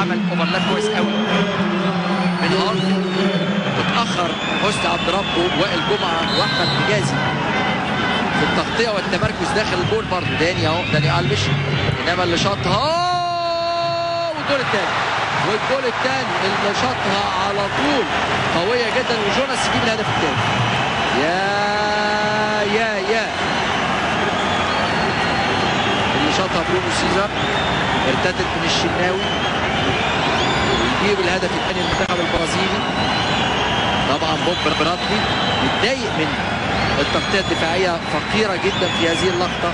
عمل overlap كويس قوي من هارت. اتاخر حسني عبد ربه، وائل جمعه، واحمد حجازي في التغطية والتمركز داخل الجول. برضه داني اهو، داني الفيش، انما اللي شاطها والجول الثاني، والجول الثاني اللي شاطها على طول قوية جدا، وجوناس يجيب الهدف الثاني. يا يا يا اللي شاطها برونو سيزر، ارتدت من الشناوي ويجيب الهدف الثاني للمنتخب البرازيلي. طبعا بوب برادلي متضايق من التغطية الدفاعية فقيرة جدا في هذه اللقطة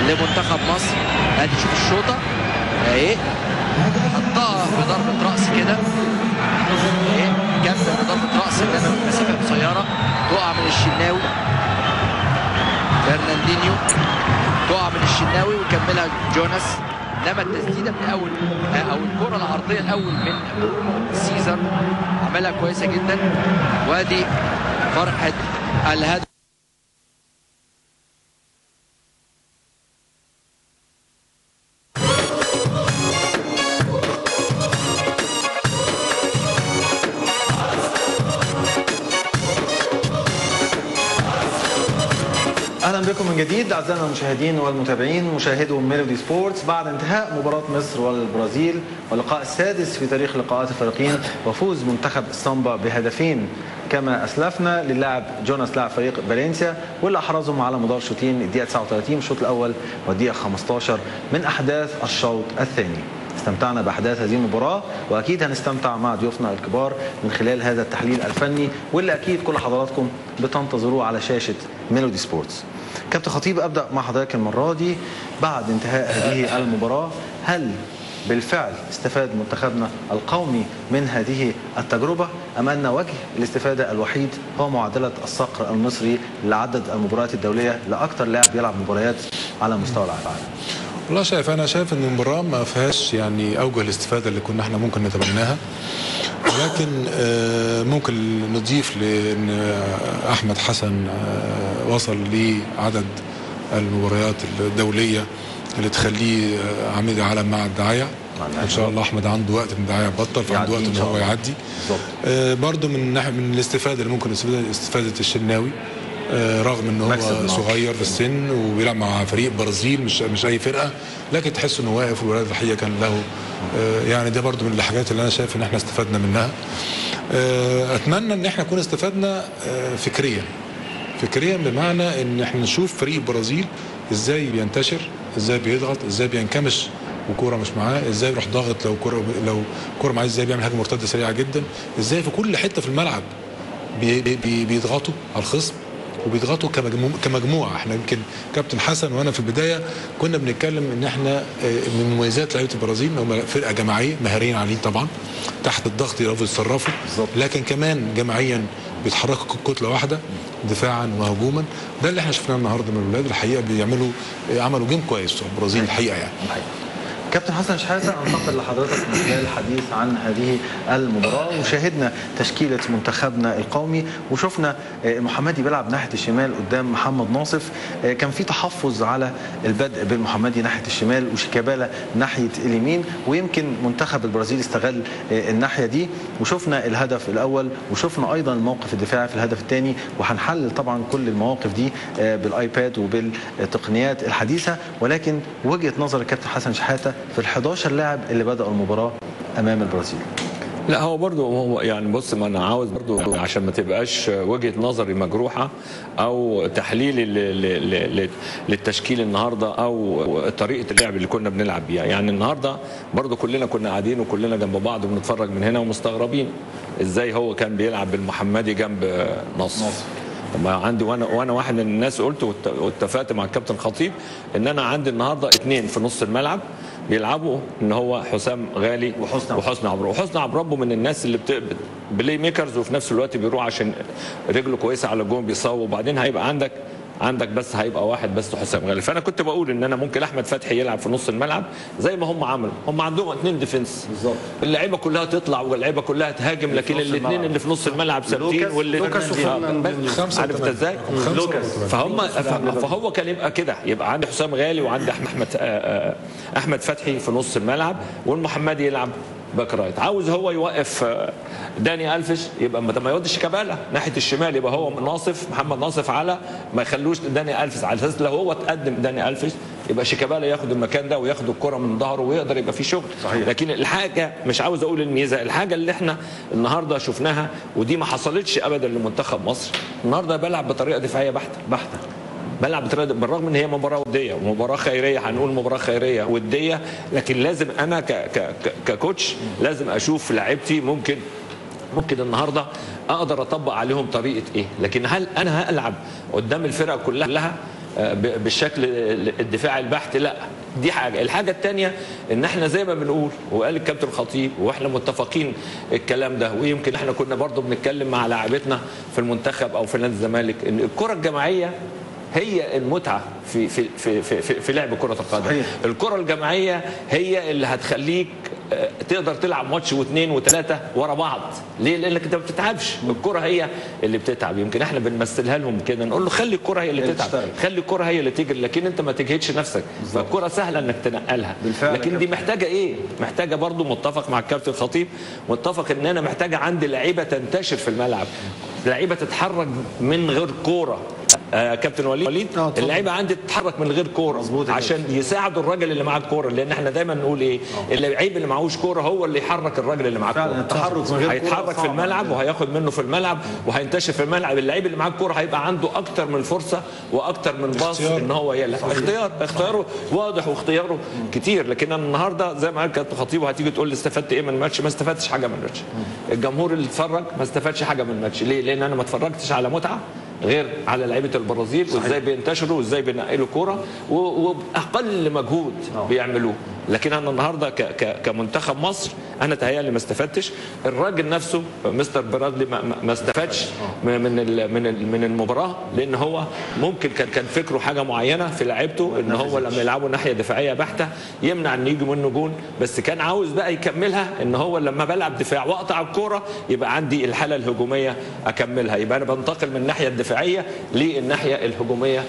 لمنتخب مصر. ادي شوف الشوطه اهي، حطها بضربه راس كده اهي، كمل بضربه راس انما من مسافة قصيرة، تقع من الشناوي فرناندينيو، تقع من الشناوي ويكملها جوناس. انما التسديده من الاول او الكره العرضية الاول من سيزر عملها كويسة جدا، وادي فرحه الهدف. اهلا بكم من جديد اعزائنا المشاهدين والمتابعين، مشاهدو ميلودي سبورتس، بعد انتهاء مباراة مصر والبرازيل واللقاء السادس في تاريخ لقاءات الفريقين وفوز منتخب السامبا بهدفين كما اسلفنا للاعب جوناس لاعب فريق فالنسيا، واللي احرزهم على مدار شوطين، الدقيقة 39 الشوط الاول والدقيقة 15 من احداث الشوط الثاني. استمتعنا باحداث هذه المباراة، واكيد هنستمتع مع ضيوفنا الكبار من خلال هذا التحليل الفني واللي اكيد كل حضراتكم بتنتظروه على شاشة ميلودي سبورتس. كابتن خطيب، ابدا مع حضرتك المرة دي بعد انتهاء هذه المباراة، هل بالفعل استفاد منتخبنا القومي من هذه التجربة ام ان وجه الاستفادة الوحيد هو معادلة الصقر المصري لعدد المباريات الدولية لاكثر لاعب يلعب مباريات على مستوى العالم؟ والله شايف، انا شايف ان المباراة ما فيهاش يعني اوجه الاستفادة اللي كنا احنا ممكن نتبناها، ولكن ممكن نضيف لان احمد حسن وصل لعدد المباريات الدولية اللي تخليه عميد العالم مع الدعاية. ان شاء الله احمد عنده وقت من الدعاية بطل، فعنده وقت ان هو يعدي. برضه من ناحية من الاستفادة اللي ممكن استفاده الشناوي، رغم ان هو صغير في السن وبيلعب مع فريق برازيل مش اي فرقه، لكن تحس انه واقف، والولاد الحقيقة كان له يعني ده برضو من الحاجات اللي انا شايف ان احنا استفدنا منها. اتمنى ان احنا نكون استفدنا فكريا، فكريا بمعنى ان احنا نشوف فريق البرازيل ازاي بينتشر، ازاي بيضغط، ازاي بينكمش وكوره مش معاه، ازاي يروح ضاغط لو كورة معاه، ازاي بيعمل هجمة مرتدة سريعة جدا، ازاي في كل حتة في الملعب بيضغطوا على الخصم وبيضغطوا كمجموعة. احنا يمكن كابتن حسن وانا في البداية كنا بنتكلم ان احنا من مميزات لعيبة البرازيل ان هم فرقه جماعية، مهاريين عاليين طبعا، تحت الضغط يعرفوا يتصرفوا، لكن كمان جماعيا بيتحركوا كتلة واحدة دفاعا وهجوما. ده اللي احنا شفناه النهارده من الولاد الحقيقة، عملوا game كويس البرازيل الحقيقة يعني. كابتن حسن شحاته، انتقل لحضرتك من خلال الحديث عن هذه المباراة، وشاهدنا تشكيله منتخبنا القومي وشفنا المحمدي بيلعب ناحية الشمال قدام محمد ناصف. كان في تحفظ على البدء بالمحمدي ناحية الشمال وشيكابالا ناحية اليمين، ويمكن منتخب البرازيل استغل الناحية دي، وشفنا الهدف الاول وشفنا ايضا الموقف الدفاعي في الهدف الثاني، وهنحلل طبعا كل المواقف دي بالايباد وبالتقنيات الحديثة. ولكن وجهه نظر الكابتن حسن شحاته في ال 11 لاعب اللي بدأوا المباراة أمام البرازيل؟ لا هو برضو هو يعني بص، ما أنا عاوز برضو عشان ما تبقاش وجهة نظري مجروحة أو تحليلي للتشكيل النهاردة أو طريقة اللعب اللي كنا بنلعب بيها. يعني النهاردة برضو كلنا كنا قاعدين وكلنا جنب بعض وبنتفرج من هنا ومستغربين إزاي هو كان بيلعب بالمحمدي جنب نصف. طب عندي وانا واحد من الناس قلت واتفقت مع الكابتن خطيب ان انا عندي النهارده اثنين في نص الملعب بيلعبوا، ان هو حسام غالي وحسني عبد ربه. وحسني عبد ربه من الناس اللي playmakers، وفي نفس الوقت بيروح عشان رجله كويسة على الجون بيصوب، وبعدين هيبقى عندك بس هيبقى واحد بس حسام غالي. فانا كنت بقول ان انا ممكن احمد فتحي يلعب في نص الملعب زي ما هم عملوا، هم عندهم اثنين defense بالظبط، اللعيبة كلها تطلع واللعيبة كلها تهاجم، لكن الاثنين اللي في نص الملعب ثابتين، واللي لوكاس عارف انت ازاي لوكاس. فهو كان يبقى كده، يبقى عندي حسام غالي وعندي احمد فتحي في نص الملعب، والمحمدي يلعب back right. عاوز هو يوقف داني الفش يبقى ما يودش شيكابالا ناحية الشمال، يبقى هو ناصف، محمد ناصف على ما يخلوش داني الفش، على اساس لو هو تقدم داني الفش يبقى شيكابالا ياخد المكان ده وياخد الكره من ظهره ويقدر يبقى في شغل. صحيح. لكن الحاجة مش عاوز اقول الميزة، الحاجة اللي احنا النهارده شفناها ودي ما حصلتش ابدا لمنتخب مصر، النهارده بلعب بطريقة دفاعية بحته، بلعب بطريقة بالرغم ان هي مباراة وديه ومباراة خيرية، هنقول مباراة خيرية وديه، لكن لازم انا ككوتش لازم اشوف لعيبتي ممكن النهارده اقدر اطبق عليهم طريقه ايه. لكن هل انا هلعب قدام الفرق كلها بالشكل الدفاعي البحت؟ لا، دي حاجة. الحاجة الثانية ان احنا زي ما بنقول وقال الكابتن الخطيب واحنا متفقين الكلام ده، ويمكن احنا كنا برضو بنتكلم مع لاعبتنا في المنتخب او في نادي الزمالك، ان الكره الجماعية هي المتعة في في في في, في لعب كره القدم. صحيح. الكره الجماعية هي اللي هتخليك تقدر تلعب ماتش واثنين وثلاثة ورا بعض. ليه؟ لانك انت ما بتتعبش، الكره هي اللي بتتعب. يمكن احنا بنمثلها لهم كده، نقول له خلي الكره هي اللي تتعب، خلي الكره هي اللي تجري، لكن انت ما تجهدش نفسك. فالكره سهلة انك تنقلها، لكن دي محتاجه ايه؟ محتاجه برضو، متفق مع الكابتن الخطيب، متفق ان انا محتاجه عندي لعيبة تنتشر في الملعب، لعيبة تتحرك من غير كورة. كابتن وليد، اللعيبة عندي تتحرك من غير كورة عشان يساعدوا الراجل اللي معاه الكورة، لان احنا دايما نقول ايه؟ اللعيب اللي معهوش كورة هو اللي يحرك الراجل اللي معاه الكورة. التحرك من غير كورة هيتحرك في الملعب وهياخد منه في الملعب وهينتشر في الملعب. اللعيب اللي معاه الكورة هيبقى عنده اكتر من فرصة واكتر من باص ان هو يلعب. اختياره واضح واختياره كتير. لكن انا النهارده زي ما قال كابتن خطيب، وهتيجي تقول لي استفدت ايه من الماتش؟ ما استفدتش حاجة من الماتش. الجمهور اللي اتفرج ما استفادش حاجة من الماتش. ليه؟ لان انا ما اتفرجتش على متعه غير على لعيبة البرازيل وازاي بينتشروا وازاي بينقلوا كورة وباقل مجهود بيعملوه. لكن انا النهارده كمنتخب مصر انا تهيألي ما استفدتش. الراجل نفسه مستر برادلي ما استفادش من المباراة، لان هو ممكن كان فكرة حاجة معينة في لعيبته، ان هو لما يلعبوا ناحية دفاعية بحته يمنع ان يجي منه جون، بس كان عاوز بقى يكملها ان هو لما بلعب دفاع واقطع الكورة يبقى عندي الحالة الهجومية اكملها، يبقى انا بنتقل من الناحية الدفاعية للناحيه الهجومية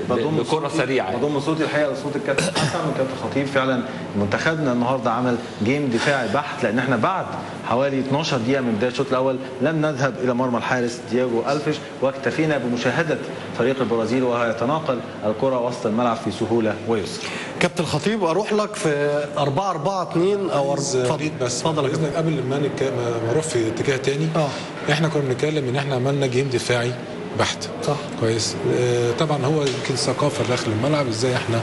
بكره سريعة. بضم صوتي الحقيقة لصوت الكابتن حسن والكابتن خطيب. فعلا منتخبنا النهارده عمل game دفاعي بحت، لان احنا بعد حوالي 12 دقيقة من بداية الشوط الاول لم نذهب الى مرمى الحارس دياجو الفيش، واكتفينا بمشاهدة فريق البرازيل وهو يتناقل الكره وسط الملعب في سهولة ويسر. كابتن خطيب، اروح لك في 4-4-2 او اتفضل. بس اتفضل قبل ما نروح في اتجاه ثاني، احنا كنا بنتكلم ان احنا عملنا game دفاعي بحت. صح. كويس. طبعا هو يمكن ثقافة داخل الملعب، ازاي احنا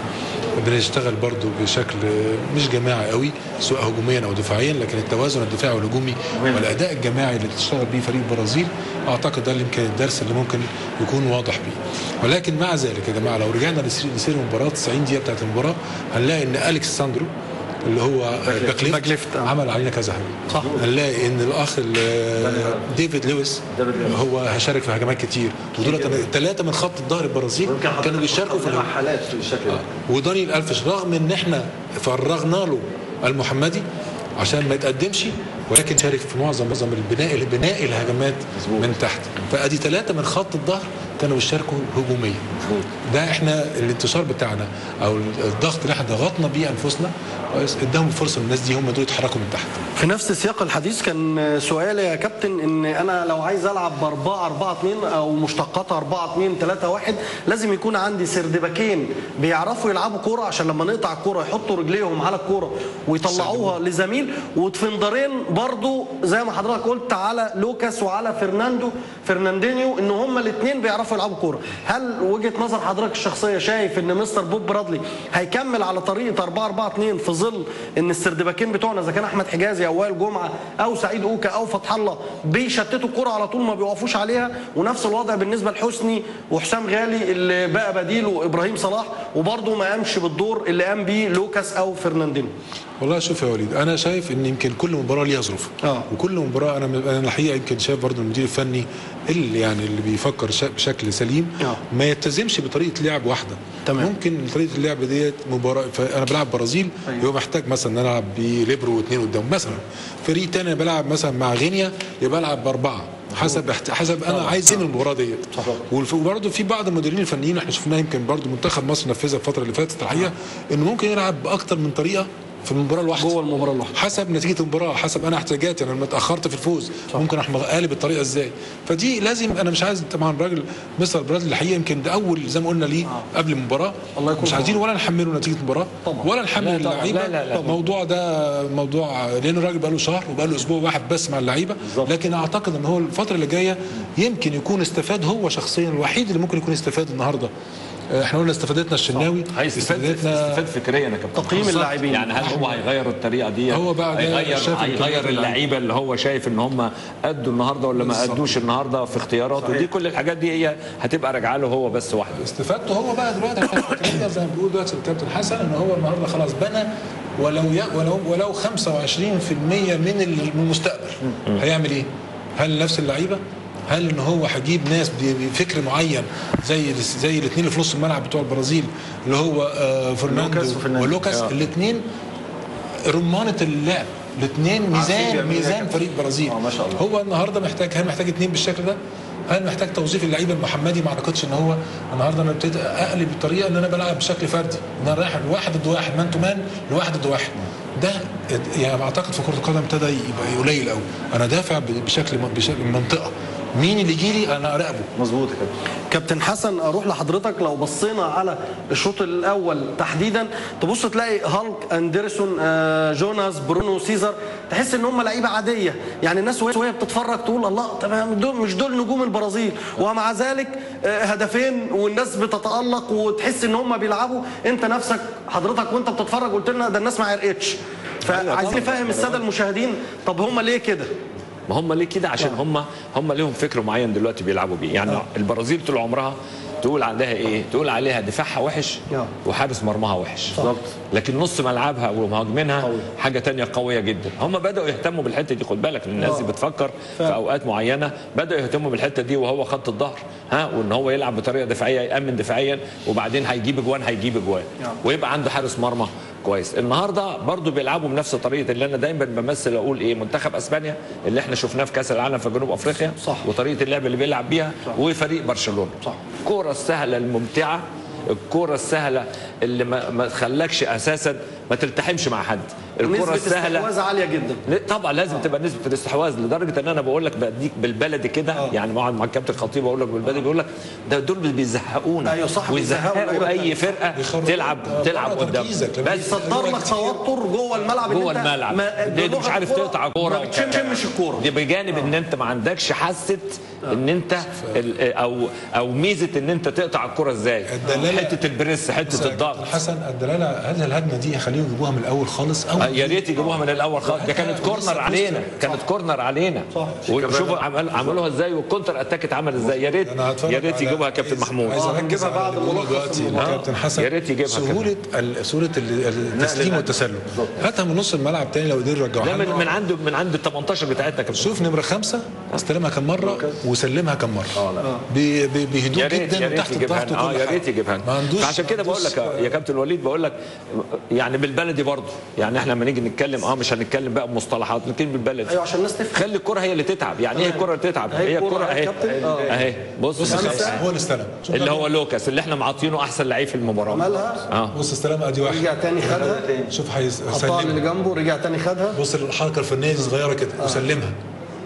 بنشتغل برضو بشكل مش جماعي قوي سواء هجوميا او دفاعيا، لكن التوازن الدفاعي والهجومي والاداء الجماعي اللي بتشتغل بيه فريق البرازيل اعتقد ده اللي يمكن الدرس اللي ممكن يكون واضح بيه. ولكن مع ذلك يا جماعة لو رجعنا لسير المباراة 90 دقيقة بتاعت المباراة هنلاقي ان اليكس ساندرو اللي هو back left عمل علينا كذا حاجة. صح. هنلاقي ان الاخ ديفيد لويس هو هشارك في هجمات كتير، ودول ثلاثة من خط الظهر البرازيل كانوا بيشاركوا في حالات في الشكل ده. ودانيال الفش رغم ان احنا فرغنا له المحمدي عشان ما يتقدمش، ولكن شارك في معظم البناء بناء الهجمات من تحت. فادي ثلاثة من خط الظهر كانوا بيشاركوا هجوميا. ده احنا الانتشار بتاعنا او الضغط اللي احنا ضغطنا بيه انفسنا اداهم فرصة الناس دي هم دول يتحركوا من تحت. في نفس سياق الحديث كان سؤالي يا كابتن، ان انا لو عايز العب ب 4-4-2 او مشتقاتها 4-2-3-1 لازم يكون عندي سردباكين بيعرفوا يلعبوا كورة، عشان لما نقطع الكورة يحطوا رجليهم على الكورة ويطلعوها لزميل، ودفندرين برضو زي ما حضرتك قلت على لوكاس وعلى فرناندينيو ان هما الاثنين بيعرفوا يلعبوا كورة. هل وجهه نظر حضرتك الشخصية شايف ان مستر بوب برادلي هيكمل على طريقه 4-4-2 في ظل ان السردباكين بتوعنا اذا كان احمد حجازي او وائل جمعه او سعيد اوكا او فتح الله بيشتتوا الكورة على طول ما بيوقفوش عليها، ونفس الوضع بالنسبة لحسني وحسام غالي اللي بقى بديله ابراهيم صلاح وبرده ما قامش بالدور اللي قام بيه لوكاس او فرناندينيو؟ والله شوف يا وليد، انا شايف ان يمكن كل مباراة ليها ظروفها. وكل مباراة انا الحقيقة يمكن شايف برضه المدير الفني اللي يعني اللي بيفكر بشكل سليم ما يلتزمش بطريقة لعب واحدة. تمام. ممكن طريقه اللعب ديت مباراة انا بلعب برازيل يبقى محتاج مثلا ان انا العب بليبرو واثنين قدام، مثلا فريق تاني بلعب مثلا مع غينيا يبقى العب باربعة، حسب انا عايز ايه من المباراة ديت. وبرده في بعض المديرين الفنيين احنا شفناها يمكن برده منتخب مصر نفذها الفترة اللي فاتت الحقيقة، انه ممكن يلعب باكتر من طريقه في المباراة الواحدة، جوه المباراة الواحدة، حسب نتيجة المباراة، حسب انا احتياجاتي، انا لما اتاخرت في الفوز ممكن اروح قالب الطريقة ازاي. فدي لازم، انا مش عايز طبعا الراجل مستر برادلي الحقيقة يمكن ده اول زي ما قلنا ليه قبل المباراة، مش عايزين ولا نحمله نتيجة المباراة ولا نحمل اللعيبة الموضوع ده، موضوع لان الراجل بقى له شهر وبقى له اسبوع واحد بس مع اللعيبة. لكن اعتقد ان هو الفترة اللي جاية يمكن يكون استفاد هو شخصيا، الوحيد اللي ممكن يكون استفاد النهارده. احنا قلنا استفادتنا الشناوي، استفاد فكريا يا كابتن، تقييم اللاعبين. يعني هل هو هيغير الطريقة دي؟ هو بقى هيغير اللعيبة اللي هو شايف ان هم ادوا النهارده ولا ما ادوش النهارده في اختياراته؟ دي كل الحاجات دي هي هتبقى راجعه له هو بس وحده. استفادته هو بقى دلوقتي زي ما بيقول دلوقتي الكابتن حسن ان هو النهارده خلاص بنى ولو 25% من المستقبل. هيعمل ايه؟ هل نفس اللعيبة؟ هل ان هو هجيب ناس بفكر معين زي الاثنين اللي في نص الملعب بتوع البرازيل اللي هو فرناندو ولوكاس، الاثنين رمانه اللعب، الاثنين ميزان فريق البرازيل. ما شاء الله. هو النهارده محتاج، هل محتاج اثنين بالشكل ده؟ هل محتاج توظيف اللعيبة المحمدي؟ ما اعتقدش ان هو النهارده انا ابتديت اقلب الطريقة ان انا بلعب بشكل فردي، ان انا رايح واحد ضد واحد، man to man لواحد ضد واحد. ده يعني اعتقد في كره القدم ابتدى يبقى قليل قوي. انا دافع بشكل منطقة، مين اللي يجي لي انا اراقبه. مظبوط يا كابتن. كابتن حسن، اروح لحضرتك. لو بصينا على الشوط الاول تحديدا تبص تلاقي هالك، اندرسون، جوناس، برونو، سيزر، تحس ان هم لعيبة عادية. يعني الناس وهي بتتفرج تقول الله، تمام دول مش دول نجوم البرازيل، ومع ذلك هدفين والناس بتتالق وتحس ان هم بيلعبوا. انت نفسك حضرتك وانت بتتفرج قلت لنا ده الناس ما عرقتش. فعايزين نفهم السادة المشاهدين طب هم ليه كده؟ ما هم ليه كده؟ عشان هم ليهم فكر معين دلوقتي بيلعبوا بيه. يعني البرازيل طول عمرها تقول عندها ايه؟ تقول عليها دفاعها وحش وحارس مرماها وحش. بالظبط. لكن نص ملعبها ومهاجمينها حاجة ثانية قوية جدا. هم بداوا يهتموا بالحتة دي، خد بالك الناس دي بتفكر في اوقات معينة، بداوا يهتموا بالحتة دي وهو خط الظهر، ها، وان هو يلعب بطريقة دفاعية، يامن دفاعيا، وبعدين هيجيب اجوان، هيجيب اجوان، ويبقى عنده حارس مرمى كويس. النهارده برضو بيلعبوا بنفس الطريقة اللي انا دايما بمثل اقول ايه، منتخب اسبانيا اللي احنا شفناه في كاس العالم في جنوب افريقيا، صح، وطريقه اللعب اللي بيلعب بيها، صح، وفريق برشلونة، صح، الكورة السهلة الممتعة، الكورة السهلة اللي ما تخلكش اساسا ما تلتحمش مع حد، الكره السهلة نسبه استحواذ عالية جدا. طبعا لازم تبقى نسبه الاستحواذ، لدرجة ان انا بقول لك بديك بالبلدي كده، يعني بقعد مع الكابتن الخطيب اقول لك بالبلدي، بيقول لك ده دول بيزهقونا. ايوه صح، ويزهقوا اي فرقه تلعب قدام، بس يصدر لك توتر جوه الملعب، جوه الملعب مش عارف تقطع كورة، ما بتشمش الكورة. دي بجانب ان انت ما عندكش حاسه ان انت او ميزة ان انت تقطع الكورة ازاي، حتة ال press، حتة الضغط. حسن، الدلالة هذه الهجمة دي خليهم يجيبوها من الاول خالص. يا ريت يجيبوها من الاول خالص، ده كانت corner علينا، كانت corner علينا، وشوفوا عملوها ازاي، وال counter attack اتعمل ازاي. يا ريت، يا ريت يجيبوها كابتن محمود. عايز اركز بعد دلوقتي كابتن حسن، يا ريت يجيبها سهولة التسليم والتسلل. هاتها من نص الملعب تاني لو قدروا يرجعوها. ده من عند ال 18 بتاعتنا كابتن. شوف نمره 5 استلمها كم مرة وسلمها كم مرة بهدوء جدا وتحت الضغط. يا ريت يجيبها. عشان كده بقول لك يا كابتن وليد، بقول لك يعني بالبلدي برضه، يعني احنا لما نيجي نتكلم مش هنتكلم بقى بمصطلحات، نتكلم بالبلدي. ايوه عشان الناس تفهم. خلي الكره هي اللي تتعب. يعني ايه الكره اللي تتعب؟ هي الكره اهي، اهي بص هو اللي استلم، اللي هو لوكاس اللي احنا معاطينه احسن لعيب في المباراة، عملها. بص استلم، ادي واحد، رجع تاني خدها، شوف هيسلمها اللي جنبه، رجع تاني خدها. بص الحركة الفنية دي صغيرة كده وسلمها.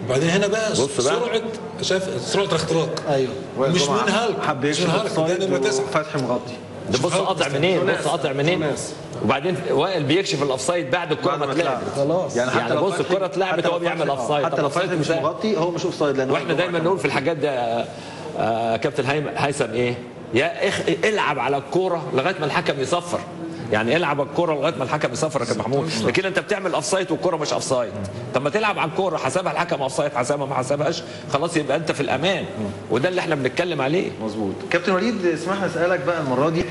وبعدين هنا بقى سرعة، شايف سرعة الاختراق. ايوه مش من هالك، حب يكشف، ده نمره 9 فتحي مغطي. ده بص قاطع منين، بص قاطع منين. وبعدين وائل بيكشف ال offside بعد الكره ما اتلعبت خلاص. يعني بص الكره اتلعبت هو بيعمل offside، حتى لو فتحي مش مغطي هو مش offside. لان واحنا دايما نقول في الحاجات دي كابتن هيثم ايه يا اخ، العب على الكورة لغاية ما الحكم يصفر. يعني العب الكورة لغاية ما الحكم يصفر يا كابتن محمود، لكن انت بتعمل offside والكوره مش offside. طب ما تلعب على الكورة، حسبها الحكم offside، حسبها ما حسبهاش، خلاص يبقى انت في الامان. وده اللي احنا بنتكلم عليه. مظبوط. كابتن وليد، اسمح لي اسالك بقى المرة دي،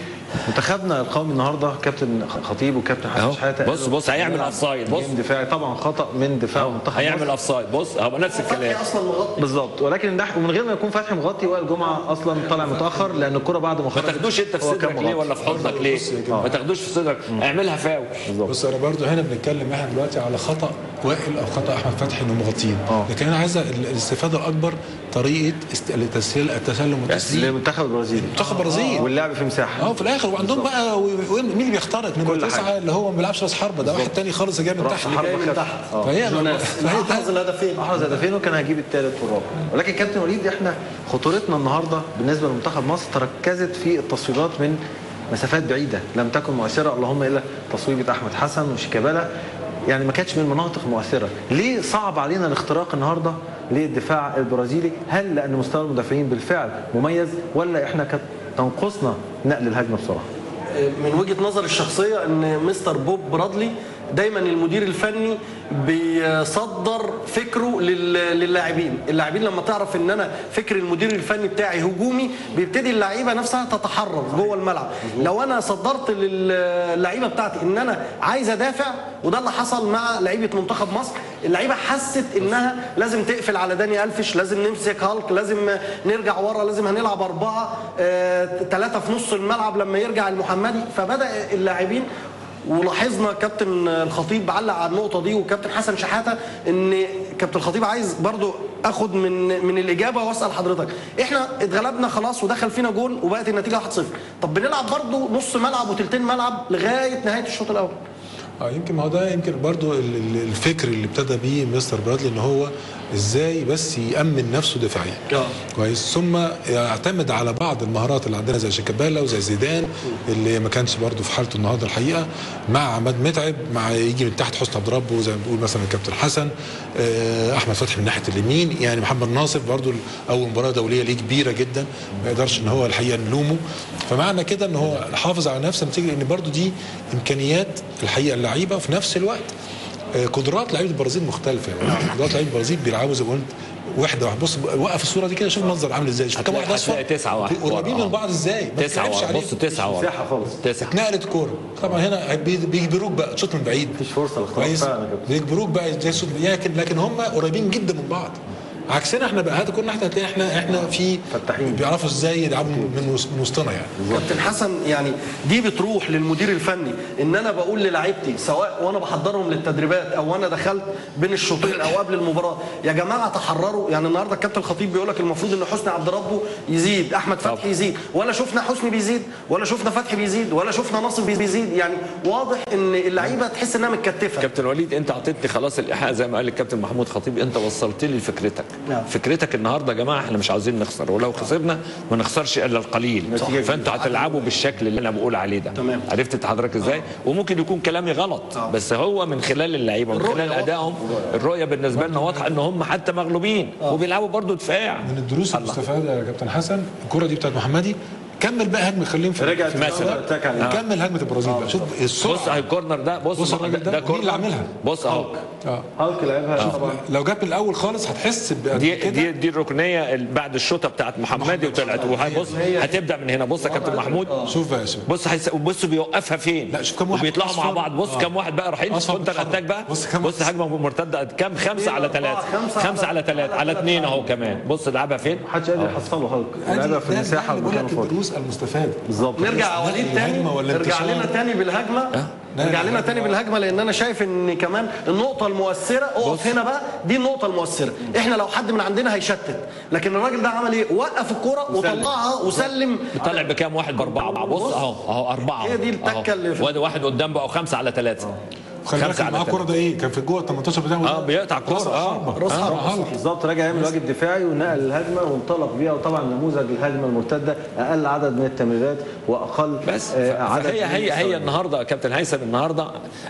منتخبنا القومي النهارده كابتن خطيب وكابتن حسن شحاته، بص هيعمل offside، بص دفاعي طبعا خطا من دفاع منتخب، هيعمل offside، بص هو نفس الكلام اصلا مغطي بالظبط، ولكن ده ومن غير ما يكون فتحي مغطي، وائل جمعه اصلا طالع متاخر لان الكره بعد ما خرجت. ما تاخدوش انت في صدرك ليه ولا في حضنك ليه؟ ما تاخدوش في صدرك، اعملها فاول. بص انا برضو هنا بنتكلم احنا دلوقتي على خطا وائل او خطا احمد فتحي انهم مغطيين، لكن انا عايز الاستفادة الاكبر طريقه التسلم والتسليم للمنتخب البرازيلي، المنتخب البرازيلي واللعب في مساحة في الاخر، وعندهم بقى مين اللي بيخترق نمره 9 اللي هو ما بيلعبش راس حربه، ده واحد تاني خالص جاي من تحت، جاي من تحت. فهي احرز الهدفين، احرز هدفين وكان هيجيب الثالث والرابع. ولكن كابتن وليد، احنا خطورتنا النهارده بالنسبة لمنتخب مصر تركزت في التصويبات من مسافات بعيدة لم تكن مؤثرة، اللهم الا تصويبه احمد حسن وشيكابالا، يعني ما كانتش من مناطق مؤثرة. ليه صعب علينا الاختراق النهارده للدفاع البرازيلي؟ هل لان مستوى المدافعين بالفعل مميز، ولا احنا كانت تنقصنا نقل الهجمة بسرعة؟ من وجهه نظري الشخصية ان مستر بوب برادلي دايما المدير الفني بيصدر فكرة للاعبين، اللاعبين لما تعرف ان انا فكر المدير الفني بتاعي هجومي بيبتدي اللعيبة نفسها تتحرر جوه الملعب. لو انا صدرت للعيبة بتاعتي ان انا عايز ادافع، وده اللي حصل مع لعيبة منتخب مصر، اللعيبة حست انها لازم تقفل على داني الفش، لازم نمسك هالك، لازم نرجع ورا، لازم هنلعب 4-3 في نص الملعب لما يرجع المحمدي. فبدا اللاعبين، ولاحظنا كابتن الخطيب علق على النقطة دي وكابتن حسن شحاته، ان كابتن الخطيب عايز برضو اخد من الاجابة واسال حضرتك، احنا اتغلبنا خلاص ودخل فينا جون وبقت النتيجة 1-0، طب بنلعب برضو نص ملعب وتلتين ملعب لغاية نهاية الشوط الاول. يمكن ما هو ده يمكن برضو الفكر اللي ابتدى بيه مستر برادلي، ان هو ازاي بس يأمن نفسه دفاعيا كويس، ثم يعتمد على بعض المهارات اللي عندنا زي شيكابالا وزي زيدان اللي ما كانش برضو في حالته النهارده الحقيقة، مع عماد متعب، مع يجي من تحت حسني عبد ربه زي ما بنقول مثلا الكابتن حسن، احمد فتحي من ناحية اليمين، يعني محمد ناصف برضو اول مباراة دولية ليه كبيرة جدا ما يقدرش ان هو الحقيقة نلومه. فمعنى كده ان هو حافظ على نفسه نتيجة ان برضو دي امكانيات الحقيقة اللعيبة، وفي نفس الوقت قدرات لعيبة البرازيل مختلفة، يعني قدرات لعيبة البرازيل بيلعبوا زي ما قلت وحده واحدة. بص وقف الصورة دي كده، شوف المنظر عامل ازاي، شوف كام واحد اصفر، 9 واحد قريبين من بعض ازاي، 9 واحد، بص 9 واحد مساحة خالص، اتنقلت الكورة. طبعا هنا بيجبروك بقى تشوط من بعيد، مفيش فرصة للاختراق فعلا، بيجبروك بقى لكن هم قريبين جدا من بعض، عكسنا احنا بقى. هات كنا احنا هتلاقي احنا في فتاحين بيعرفوا ازاي يلعبوا من وسطنا يعني. كابتن حسن، يعني دي بتروح للمدير الفني، ان انا بقول للاعيبتي سواء وانا بحضرهم للتدريبات او وانا دخلت بين الشوطين او قبل المباراة، يا جماعة تحرروا. يعني النهارده الكابتن الخطيب بيقول لك المفروض ان حسني عبد ربه يزيد، احمد فتحي يزيد، ولا شفنا حسني بيزيد، ولا شفنا فتحي بيزيد، ولا شفنا ناصر بيزيد. يعني واضح ان اللعيبة تحس انها متكتفه. كابتن وليد، انت اعطيتني خلاص الايحاء زي ما قال الكابتن محمود خطيب، انت وصلت لي فكرتك. فكرتك النهارده يا جماعة احنا مش عاوزين نخسر، ولو خسرنا ما نخسرش الا القليل، فانتوا هتلعبوا بالشكل اللي انا بقول عليه ده. تمام. عرفت حضرتك ازاي؟ وممكن يكون كلامي غلط، بس هو من خلال اللعيبة ومن خلال ادائهم الرؤية بالنسبة لنا واضحة ان هم حتى مغلوبين وبيلعبوا برضو دفاع. من الدروس المستفادة يا كابتن حسن، الكره دي بتاعت محمدي، كمل بقى هجمة، خليهم في رجعت مثلا كمل هجمة البرازيل بقى. شوف السرعة، بص على ال corner ده، بص الراجل ده corner اللي عاملها، بص اهو هالك لعبها طبعا. لو جت من الاول خالص هتحس دي الركنيه بعد الشوطه بتاعت محمدي وطلعت، وهبص هتبدا من هنا. بص يا كابتن محمود، شوف بقى يا شباب، بص بص بيوقفها فين، لا شوف كام واحد وبيطلعوا مع بعض. بص كام واحد بقى رايحين counter attack بقى. بص هجمة مرتدة كام، 5 على 3، 5 على 3 على 2 اهو كمان. بص لعبها فين، محدش قادر يحصله. هالك لعبها في المساحة والمكان الفاضي المستفاد بالظبط. نرجع وليد تاني، نرجع لنا تاني بالهجمه، نرجع لنا تاني بالهجمه، لان انا شايف ان كمان النقطة المؤثرة اقف هنا بقى، دي النقطة المؤثرة. احنا لو حد من عندنا هيشتت، لكن الراجل ده عمل ايه؟ وقف الكورة وطلعها وسلم. طلع بكام واحد؟ ب4. بص اهو 4، هي دي التكه اللي واحد قدام بقى، 5 على 3. خلي بالك معاه الكورة ده ايه؟ كان في جوه ال 18 بتاعه، بيقطع الكورة، راس حربه بالظبط. راجع يعمل واجب دفاعي ونقل الهجمة وانطلق بيها. وطبعا نموذج الهجمة المرتدة اقل عدد من التمريرات واقل بس عدد. هي النهارده يا كابتن هيثم، النهارده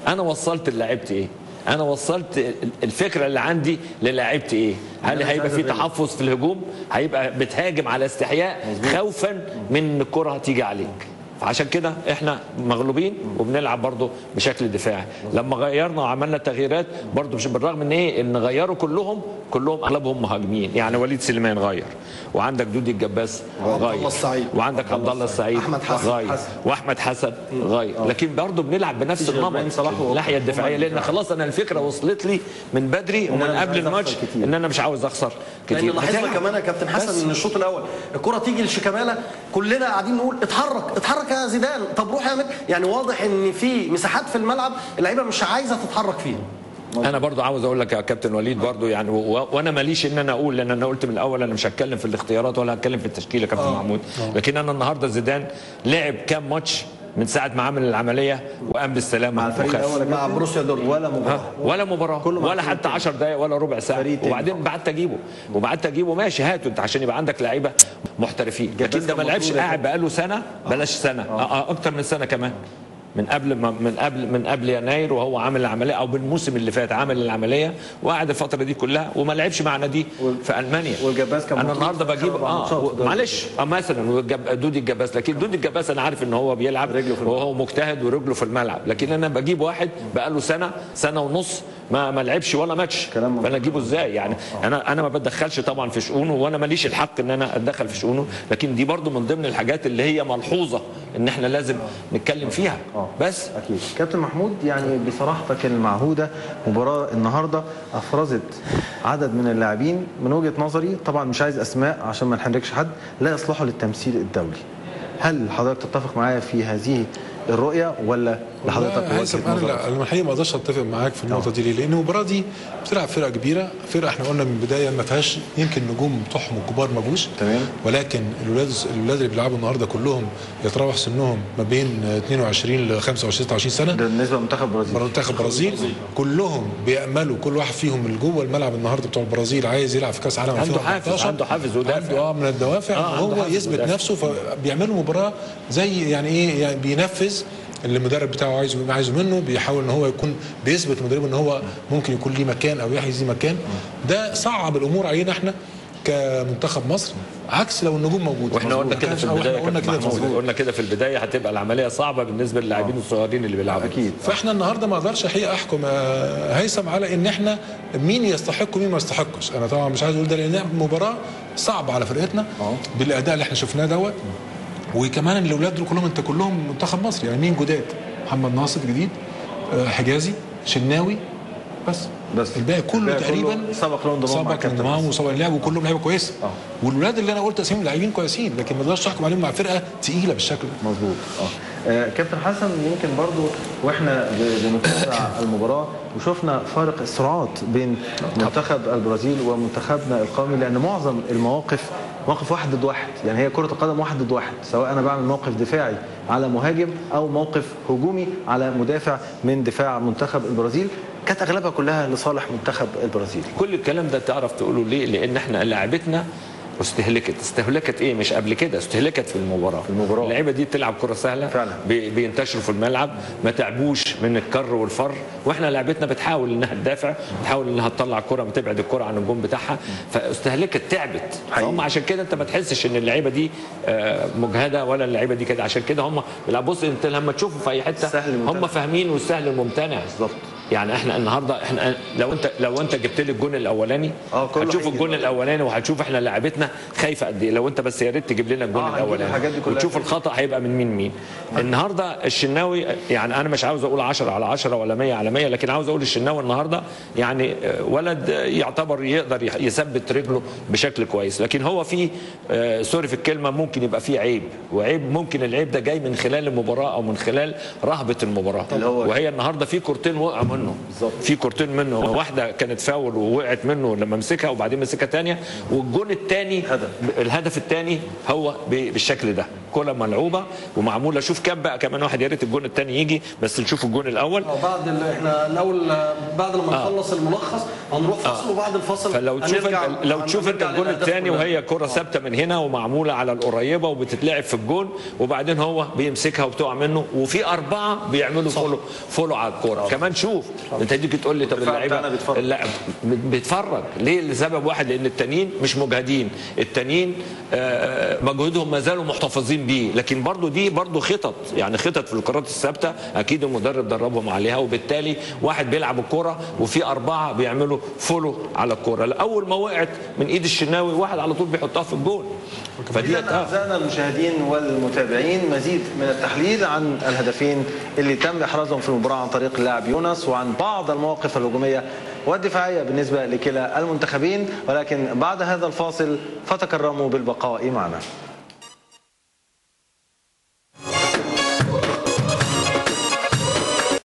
انا وصلت للاعيبتي ايه؟ انا وصلت الفكرة اللي عندي للاعيبتي ايه؟ هل هيبقى في تحفظ في الهجوم؟ هيبقى بتهاجم على استحياء خوفا من الكره هتيجي عليك. عشان كده احنا مغلوبين وبنلعب برضو بشكل دفاعي. لما غيرنا وعملنا تغييرات برضو، مش بالرغم ان ايه ان غيروا كلهم اغلبهم مهاجمين، يعني وليد سليمان غير، وعندك دودي الجباس غير، وعندك عبد الله السعيد احمد حسن غير، واحمد حسن غير، لكن برضو بنلعب بنفس النمط الناحية الدفاعية، لان خلاص انا الفكرة وصلت لي من بدري ومن قبل الماتش ان انا مش عاوز اخسر كتير. لان لاحظنا كمان يا كابتن حسن ان الشوط الاول الكره تيجي لشيكابالا، كلنا قاعدين نقول اتحرك اتحرك يا زيدان، طب روح يا مد. يعني واضح ان في مساحات في الملعب اللعيبة مش عايزه تتحرك فيها. انا برضو عاوز اقول لك يا كابتن وليد برضو يعني وانا ماليش ان انا اقول، لان انا قلت من الاول انا مش هتكلم في الاختيارات ولا هتكلم في التشكيلة يا كابتن محمود، لكن انا النهارده زيدان لعب كام ماتش من ساعة ما عمل العملية وقام بالسلامة مع الفريق الاول مع بروسيا دورتموند، ولا مباراة ولا مباراة ولا حتى 10 دقائق ولا ربع ساعة، وبعدين بعت اجيبه ماشي هاته انت عشان يبقى عندك لعيبة محترفين، لكن ده ما لعبش، قاعد بقاله سنة، بلاش سنة، اكتر من سنة كمان، من قبل من قبل يناير وهو عامل العملية، او بالموسم اللي فات عامل العملية وقعد الفترة دي كلها وما لعبش مع نادي في المانيا. والجباس كان انا النهارده بجيب معلش مثلا دودي الجباس، لكن دودي الجباس انا عارف ان هو بيلعب وهو مجتهد ورجله في الملعب، لكن انا بجيب واحد بقاله سنة، سنة ونص ما لعبش ولا ماتش، فانا اجيبه ازاي يعني؟ انا ما بتدخلش طبعا في شؤونه، وانا ماليش الحق ان انا اتدخل في شؤونه، لكن دي برضو من ضمن الحاجات اللي هي ملحوظة ان احنا لازم نتكلم فيها. بس اكيد كابتن محمود، يعني بصراحتك المعهودة، مباراة النهارده افرزت عدد من اللاعبين من وجهه نظري، طبعا مش عايز اسماء عشان ما نحرجش حد، لا يصلحوا للتمثيل الدولي. هل حضرتك تتفق معايا في هذه الرؤية ولا لحضرتك وجهه نظر؟ لا، انا الحقيقة ما اقدرش اتفق معاك في النقطة دي. ليه؟ لان المباراة دي بتلعب فرقه كبيرة، فرقه احنا قلنا من البداية ما فيهاش يمكن نجوم بتوعهم الكبار ما جوش، تمام، ولكن الولاد اللي بيلعبوا النهارده كلهم يتراوح سنهم ما بين 22 ل 25 26 سنة، ده بالنسبة لمنتخب البرازيل. منتخب البرازيل كلهم بياملوا، كل واحد فيهم اللي جوه الملعب النهارده بتوع البرازيل عايز يلعب في كاس عالم 2014، عنده حافز ودافع، عنده من الدوافع هو يثبت نفسه، فبيعملوا مباراة زي يعني ايه، يعني بينفذ اللي المدرب بتاعه عايزه منه، بيحاول ان هو يكون بيثبت لمدربه ان هو ممكن يكون ليه مكان او يحجز ليه مكان. ده صعب الامور علينا احنا كمنتخب مصر، عكس لو النجوم موجودة. واحنا قلنا كده في البداية، قلنا كده في البداية هتبقى العملية صعبة بالنسبة للاعبين الصغيرين اللي بيلعبوا اكيد. فاحنا النهارده ما اقدرش الحقيقة احكم هيثم على ان احنا مين يستحق ومين ما يستحقش. انا طبعا مش عايز اقول ده لان مباراة صعبة على فرقتنا بالاداء اللي احنا شفناه دوت، وكمان الاولاد دول كلهم انت كلهم منتخب مصر، يعني مين جداد؟ محمد ناصر جديد، حجازي، شناوي، بس الباقي كله تقريبا سبق لهم انضمام وسبق اللعب، وكلهم لعيبة كويسة. والولاد اللي انا قلت اساميهم لاعبين كويسين، لكن ما تقدرش تحكم عليهم مع فرقه تقيلة بالشكل ده. مظبوط. كابتن حسن، يمكن برضو واحنا بنتابع المباراة وشفنا فارق السرعات بين منتخب البرازيل ومنتخبنا القومي، لان معظم المواقف موقف واحد ضد واحد، يعني هي كرة القدم واحد ضد واحد، سواء أنا بعمل موقف دفاعي على مهاجم أو موقف هجومي على مدافع من دفاع منتخب البرازيل، كانت أغلبها كلها لصالح منتخب البرازيل. كل الكلام ده تعرف تقوله ليه؟ لأن احنا لعبتنا استهلكت ايه؟ مش قبل كده، استهلكت في المباراة. اللعيبة دي بتلعب كره سهلة فعلا، بينتشروا في الملعب، ما تعبوش من الكر والفر، واحنا لعبتنا بتحاول انها تدافع، بتحاول انها تطلع الكره، بتبعد الكره عن الجون بتاعها، فاستهلكت، تعبت. فهم عشان كده انت ما تحسش ان اللعيبة دي مجهده ولا اللعيبة دي كده، عشان كده هم بص انت لما تشوفوا في اي حتة هم فاهمين، والسهل الممتنع. بالظبط. يعني احنا النهارده احنا لو انت جبت لي الجون الاولاني هتشوف الجون الاولاني، وهتشوف احنا لعبتنا خايفة قد ايه. لو انت بس يا ريت تجيب لنا الجون الاولاني وتشوف الخطا هيبقى من مين. النهارده الشناوي، يعني انا مش عاوز اقول 10 على 10 ولا 100 على 100، لكن عاوز اقول الشناوي النهارده يعني ولد يعتبر يقدر يثبت رجله بشكل كويس، لكن هو في sorry في الكلمة ممكن يبقى فيه عيب، وعيب ممكن العيب ده جاي من خلال المباراة او من خلال رهبة المباراة، وهي النهارده في كورتين وقعوا منه، في كورتين منه، واحدة كانت فاول ووقعت منه لما مسكها، وبعدين مسكها ثانية، والجون الثاني الهدف الثاني هو بالشكل ده، كره ملعوبه ومعموله. شوف كام بقى كمان واحد، يا ريت الجون الثاني يجي بس نشوف الجون الاول. بعد احنا الاول بعد لما نخلص الملخص هنروح فاصل، وبعد الفاصل فلو تشوف لو تشوف انت الجون الثاني وهي كره ثابتة من هنا ومعموله على القريبة وبتتلعب في الجون، وبعدين هو بيمسكها وبتقع منه، وفي 4 بيعملوا follow على الكورة. كمان شوف انت تيجي تقول لي طب اللعيبة بيتفرج ليه؟ لسبب واحد، لان التانيين مش مجهدين، التانيين مجهودهم ما زالوا محتفظين بيه، لكن برضو دي برضو خطط، يعني خطط في الكرات الثابتة اكيد المدرب دربهم عليها، وبالتالي واحد بيلعب الكره وفي 4 بيعملوا follow على الكره. اول ما وقعت من ايد الشناوي واحد على طول بيحطها في الجول. فدي اعزائنا المشاهدين والمتابعين مزيد من التحليل عن الهدفين اللي تم احرازهم في المباراة عن طريق اللاعب يونس، وعن بعض المواقف الهجومية والدفاعيه بالنسبة لكلا المنتخبين، ولكن بعد هذا الفاصل فتكرموا بالبقاء معنا.